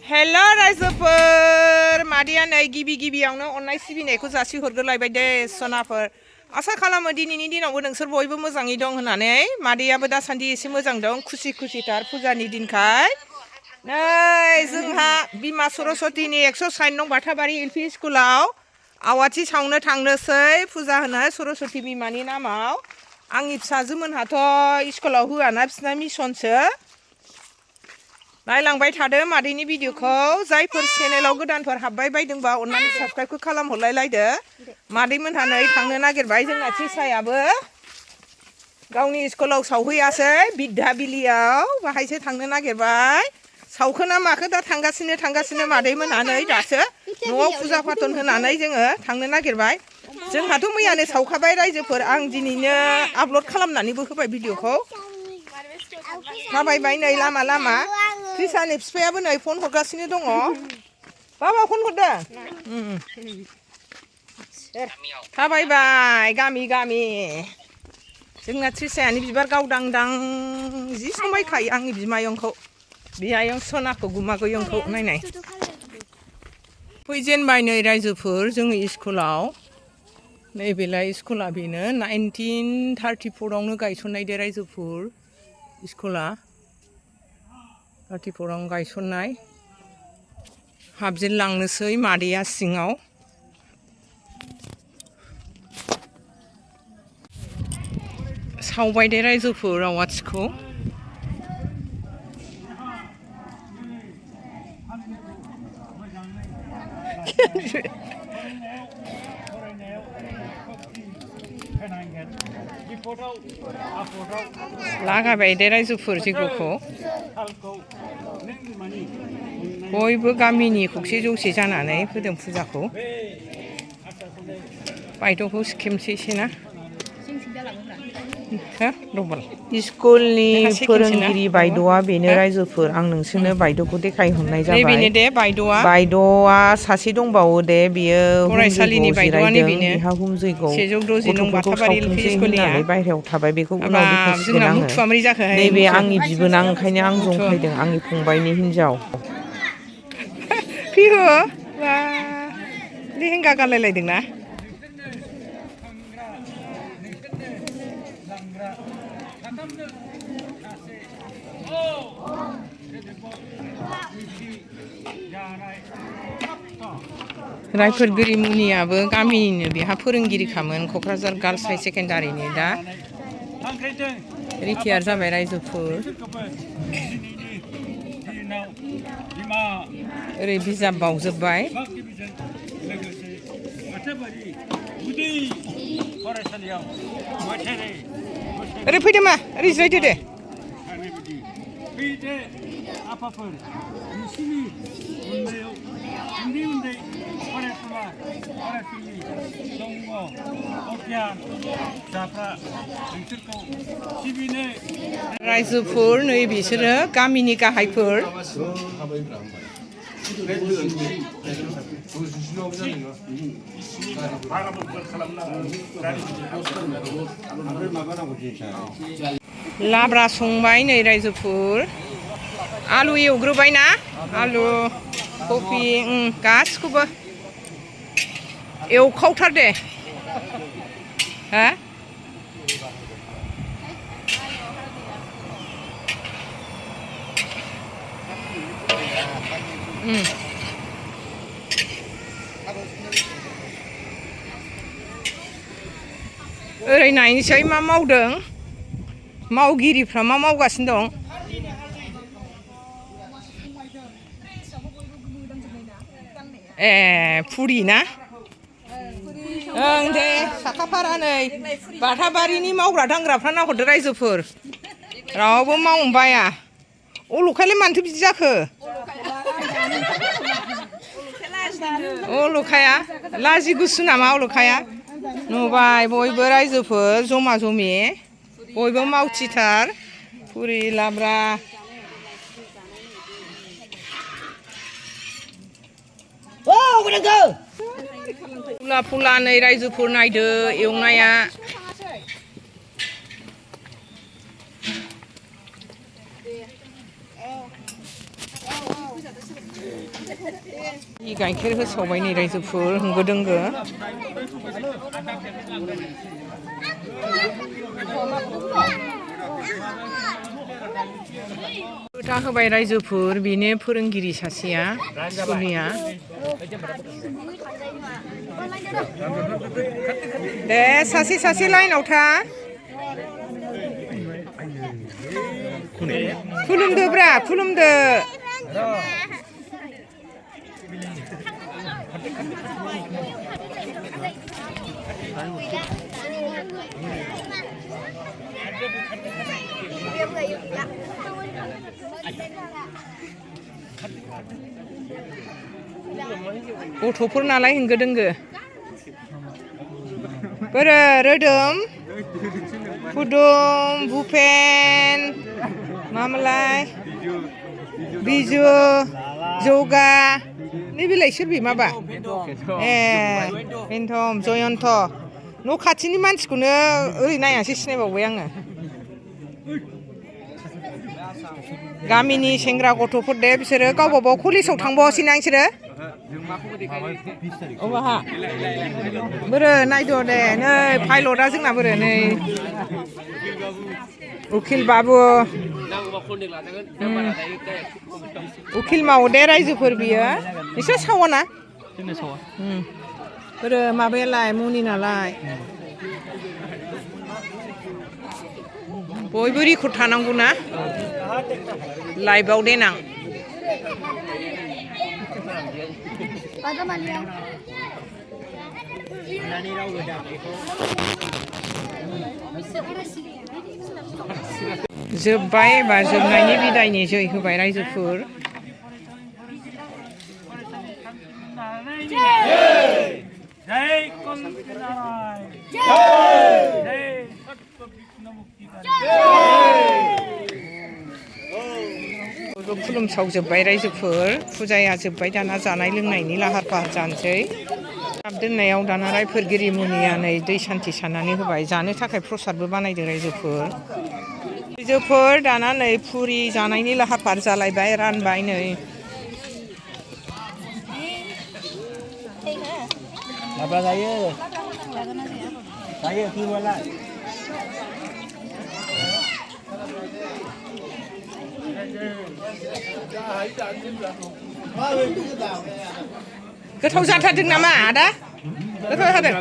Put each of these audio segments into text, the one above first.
hello रायजोफोर मादैया नै गिबियावनो अननाय सिबिनायखौ जासिहरग्रोलायबाय दे सनाफोर आसा खालामो दिनैनि दिनावबो नोंसोर बयबो मोजाङै दं होननानै मादैयाबो दासान्दि एसे मोजां दं खुसिथार फुजानि दिनखाय नै जोंहा बिमा सरस्वतीनि 160 नं बाथाबारि एलपि स्कुलाव आवाथि सावनो थांनोसै फुजा होनो सरस्वती बिमानि नामाव आंनि फिसाजोमोनहाथ' स्कुलाव होआना बिसिना मिसनसो नायलांबाय थादो मादैनि भिडिअखौ जायफोर चेनेलाव गोदानफोर हाबबाय बायदोंबा अननानै साबस्क्राइबखौ खालामहरलायलायदो मादैमोनहा नै थांनो नागिरबाय जोंना थिसायाबो गावनि स्कुलाव सावहैयासै बिद्याबिलियाव बाहायसो थांनो नागिरबाय सावखो ना माखो दा थांगासिनो मादैमोनहा नै दासो न'आव फुजा फाथन होनानै जोङो थांनो नागिरबाय जोंहाथ' मैयानो सावखाबाय रायजोफोर आं दिनैनो आपल'ड खालामनानैबो होबाय भिडिअखौ थाबायबाय नै लामा त्रिसानि बिफायाबो नै फन हरगासिनो दङ बाबा फन हरदों थाबायबाय गामि जोंना त्रिसायानि बिबार गावदांदां जि समायखायो आंनि बिमायंखौ बियायं सनाखौ गुमागयंखौ नायनाय फैजेनबाय नै रायजोफोर जोङो स्कुलाव नैबेलाय स्कुला बेनो 1934आवनो गायसननाय दे रायजोफोर स्कुला 34आवनो गायसननाय हाबजेनलांनोसै मादैया सिङाव सावबाय दे रायजोफोर आवाथिखौ लागायबाय दे रायजोफोर जैग'खौ बयबो गामिनि खौसे जौसे जानानै होदों फुजाखौ बायद'खौ सिखेमसैसोना स्कुलनि फोरोंगिरि बायद'आ बेनो रायजोफोर आं नोंसोरनो बायद'खौ देखायहरनाय जाबाय बायद'आ सासे दंबावो दे बियो फरायसालिनि बायद'आनो बिहा हुम जैग'आव गथ'फोरखौ सावथुनसै होननानै बायहेरायाव थाबाय बेखौ उनाव देखायसिगोन आङो नैबे आंनि बिबोनां ओंखायनो आं जंखायदों आंनि फंबायनि हिनजाव फिहु बा लेहेंगा गानलायलायदोंना रायफोरगिरि मुनियाबो गामिनिनो बेहा फोरोंगिरिखामोन क'क्राझार गार्लस हाई सेकेन्डारिनि दा रिटायार जाबाय रायजोफोर ओरै बिजाब बावजोब्बाय ओरै फैदो मा ओरै जिरायदो दे आफाफोर नोंसिनि उन्दैयाव उन्दै फरायसुला फरायसुलि दङ अगियान जाफ्रा नोंसोरखौ सिबिनो रायजोफोर नै बिसोरो गामिनि गाहायफोर लाब्रा संबाय नै रायजोफोर आलु एवग्रोबाय ना आलु कफि गासिखौबो एवखावथार दे हा ओरै नायनोसै मा मावदों मावगिरिफ्रा मा मावगासिनो दं ए फुरि ना ओं दे साखाफारा नै बाथाबारिनि मावग्रा दांग्राफ्रा नाहरदो रायजोफोर रावबो मावनो बाया अलखायलाय मानोथो बिदि जाखो अलखाया लाजि गुसु नामा अलखाया नुबाय बयबो रायजोफोर जमा जमि बयबो मावथिथार फुरि लाब्रा फुला नै रायजोफोर नायदो एवनाया गाइखेर होसावबाय नै रायजोफोर होंगो दोंगो खोथा होबाय रायजोफोर बेनो फोरोंगिरि सासेया स्कुलनिया दे सासे लाइनाव था खुलुमदो ब्रा खुलुमदो गथ'फोर नालाय होंगो दोंगो बोरो रोदोम फुदुम भुपेन मामोनलाय बिजु जौगा नैबेलाय सोर बे माबा ए बेनथम जयन्त न' खाथिनि मानसिखौनो ओरै नायासै सिनायबावबाय आङो गामिनि सेंग्रा गथ'फोर दे बिसोरो गावबा गाव कलेजाव थांबावासै ना बिसोरो अबाहा बोरो नायद' दे नै पाइलटआ जोंना बोरो नै उखिल बाबु उखिल मावो दे रायजोफोर बियो एसे सावाना बोरो माबायालाय मुनि नालाय बयबो रेकर्ड थानांगौ ना लाइभआव देनां जोब्बाय एबा जोबनायनि बिदायनि जै होबाय रायजोफोर खुलुमसावजोब्बाय रायजोफोर फुजाया जोब्बाय दाना जानाय लोंनायनि लाहार फाहार जानोसै हाब दोननायाव दाना रायफोरगिरि मुनिया नै दै सान्थि सारनानै होबाय जानो थाखाय प्रसादबो बानायदों रायजोफोर दाना नै फुरि जानायनि लाहार फाहार जालायबाय रानबाय नै गोथाव जाथारदों नामा आदा गोथाव जादों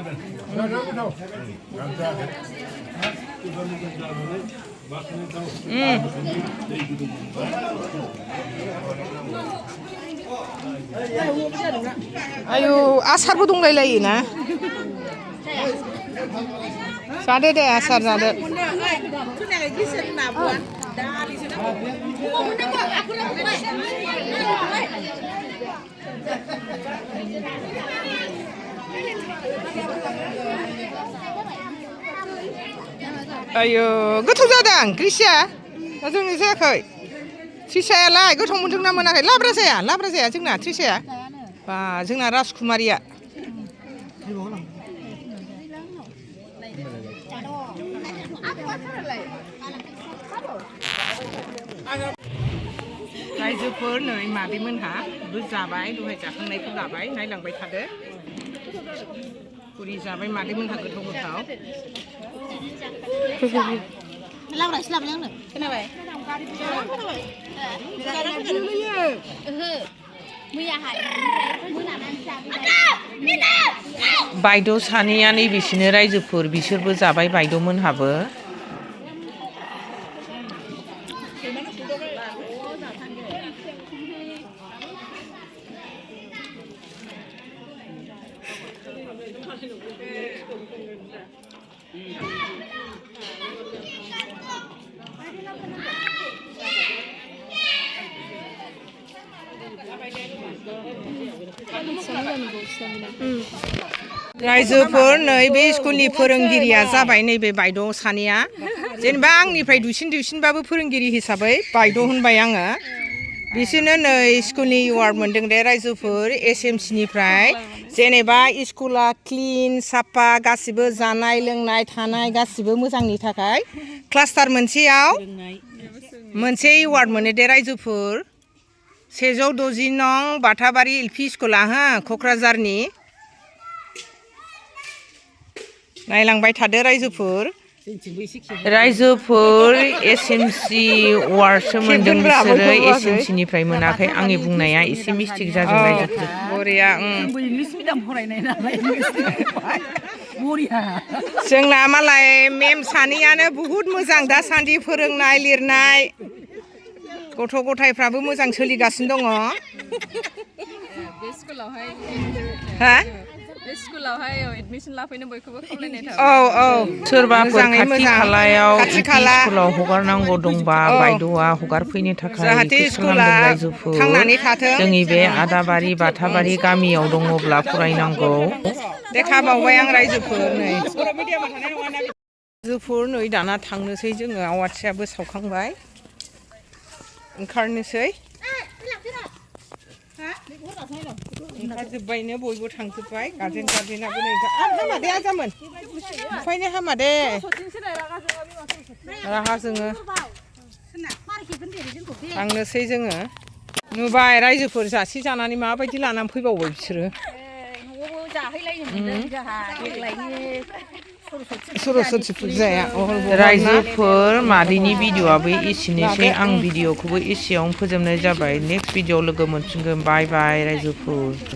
आयु आसारबो दंलायलायो ना जादो दे आसार जादो आयु गोथाव जादों क्रिसिया जोंनि जायाखै त्रिसायालाय गोथाव मोनदोंना मोनाखै लाब्रा जाया जोंना त्रिसाया बा जोंना राजकुमारिया रायजोफोर नै मादैमोनहा जाबाय दहाय जाखांनायखौ लाबाय नायलांबाय थादो पुरि जाबाय मादैमोनहा गोथाव लाब्रासो लाबोनो आंनो खोनाबाय बायद' सानैया नैबेसिनो रायजोफोर बिसोरबो जाबाय बायद'मोनहाबो रायजोफोर नै बे स्कुलनि फोरोंगिरिया जाबाय नैबे बायद' सानैया जेनेबा आंनिफ्राय दुइसिनबाबो फोरोंगिरि हिसाबै बायद' होनबाय आङो बिसोरनो नै स्कुलनि एवार्ड मोनदों दे रायजोफोर SMC निफ्राय जेनेबा स्कुला क्लिन साफा गासिबो जानाय लोंनाय थानाय गासिबो मोजांनि थाखाय क्लास्टार मोनसेयाव मोनसे एवार्ड मोनो दे रायजोफोर 160 नं बाथाबारि एलपि स्कुला हो क'क्राझारनि नायलांबाय थादो रायजोफोर SMC वार्डसो मोनदों बिसोरो SMC निफ्राय मोनाखै आंनि बुंनाया एसे मिस्टेक जादों रायजोफोर बरिया इंलिश मिडियाम फरायनाय नालाय बरिया जोंना मालाय मेम सानैयानो बुहुद मोजां दासान्दि फोरोंनाय लिरनाय गथ' गथायफ्राबो मोजां सोलिगासिनो दङ बे स्कुलावहाय हा बे स्कुलावहाय एडमिशन लाफैनो बयखौबो खावलायनाय थाबाय औ सोरबाफोर खाथि खालायाव स्कुलाव हगारनांगौ दंबा बायद'आ हगारफैनो थाखाय रिकुवेस्ट खालामदों रायजोफोर जोंनि बे आदाबारि बाथाबारि गामियाव दङब्ला फरायनांगौ देखाबावबाय आं रायजोफोर नै रायजोफोर नै दाना थांनोसै जोङो आवाथियाबो सावखांबाय ओंखारनोसै ओंखारजोब्बायनो बयबो थांजोब्बाय गार्जेनाबो नै हामादे आजामोन ओमफ्रायनो हामादे रागा जोङो थांनोसै जोङो नुबाय रायजोफोर जासे जानानै माबायदि लानानै फैबावबाय बिसोरो न'आवबो जाहैलायनो मोनदों जोंहा देग्लायनि सरस्वती फुजाया रायजोफोर मादैनि भिडिअ'आबो एसेनोसै आं भिडिअ'खौबो एसेयावनो फोजोबनाय जाबाय नेक्स्ट भिडिअ लोगो मोनफिनगोन बाय बाय रायजोफोर